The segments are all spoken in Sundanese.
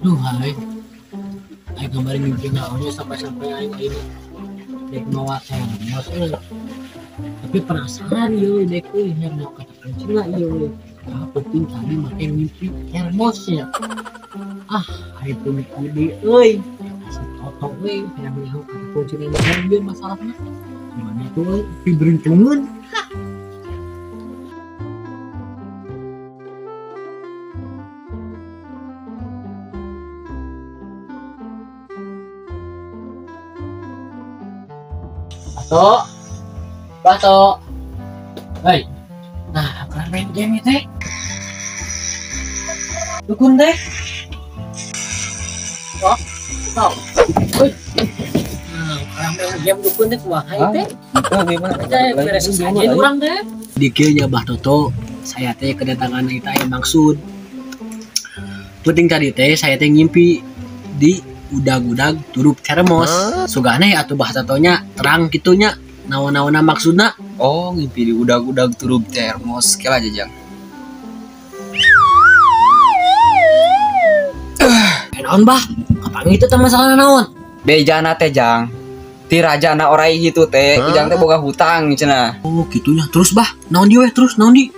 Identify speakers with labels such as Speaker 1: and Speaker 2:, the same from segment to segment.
Speaker 1: Duh, hai. Aing kemarin mimpi naonnya sampai-sampai aing aing dek mawa termos euy. Tapi penasaran ieu dek euy nya mau kata kuncina ieu. Nah, penting tadi make mimpi termos ya. Ah, aing pun ide euy. Si Toto euy hayang nyaho kata kuncina naon ieu masalahna. Gimana tuh euy, piberuntungeun. Bato, Bato, hei, nah, kalian main game itu, dukun deh, oh, tau, hei, nah, kalian main game dukun deh, wah, hai teh, beres saja orang deh. Dikirnya Bah Toto, saya teh kedatangan kita yang maksud. Penting tadi teh, saya teh ngimpi di udag-udag turup termos. Sugane atuh Bah Totonya terang kitunya naon-naonna maksudna.
Speaker 2: Oh, ngimpi di udag-udag turup termos. Kela aja, Jang.
Speaker 1: Naon Bah? Kapan itu teh masalahna naon?
Speaker 2: Bejana teh, Jang. Ti rajana orai gitu teh, ujang teh boga hutang cenah.
Speaker 1: Oh, kitunya. Terus Bah, naon di weh terus naon di?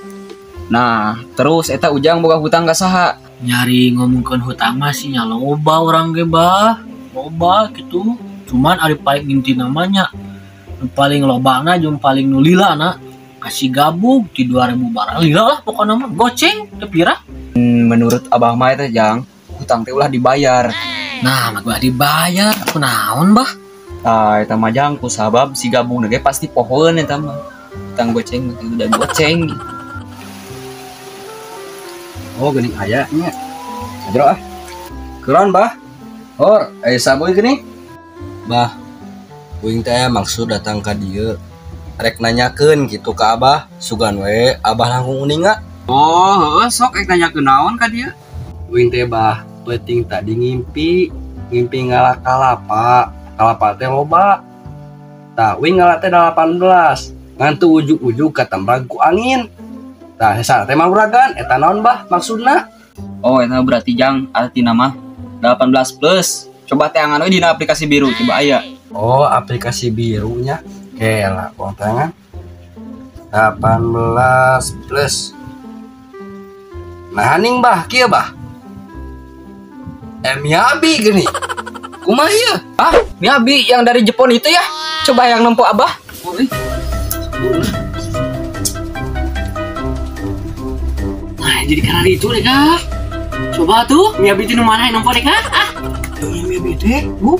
Speaker 2: Nah, terus eta ujang boga hutang ka saha?
Speaker 1: Nyari ngomongkeun hutang mah sih nya loba urang ge Bah. Loba gitu. Cuman ari paling inti namanya nu paling lobana jeung paling nu lila na kasih gabung di 2000 barang lila lah pokokna mah goceng teu pira.
Speaker 2: Menurut abah mah eta Jang, hutang teh ulah dibayar.
Speaker 1: Nah, mah ulah dibayar kunaon Bah?
Speaker 2: Tah eta mah Jang ku sabab si gabung ge pasti pohoeun eta mah. Hutang goceng udah goceng.
Speaker 3: Oh, geuning aya nya. Jero ah. Kuron Bah. Hor, aya saboy geuning. Bah, uing teh maksud datang ka dieu. Rek nanyakeun kitu ka Abah, sugan we Abah langkung uninga.
Speaker 2: Oh, heueuh sok rek nanyakeun naon ka dieu?
Speaker 3: Uing teh Bah, peuting tadi ngimpi, ngimpi ngala kalapa. Kalapa teh loba. Tah, uing ngala teh 18. Ngan teu ujug-ujug katembrag ku angin. Tah, sesana teh mawuragan, eta naon Bah maksudna?
Speaker 2: Oh, eta berarti Jang artina mah 18 plus. Coba teangan we dina aplikasi biru, coba aya.
Speaker 3: Oh, aplikasi birunya. Kela, kontangan 18 plus. Nah, haning Bah, kieu Bah. Miyabi gini. Kumaha ieu?
Speaker 2: Ah, Miyabi yang dari Jepun itu ya? Coba yang nempo Abah.
Speaker 3: Oh, ih.
Speaker 1: Nah, jadi karena itu deh kah? Coba tuh, Miyabi itu mana yang nempo deh kah? Ah, Miyabi teh, bu.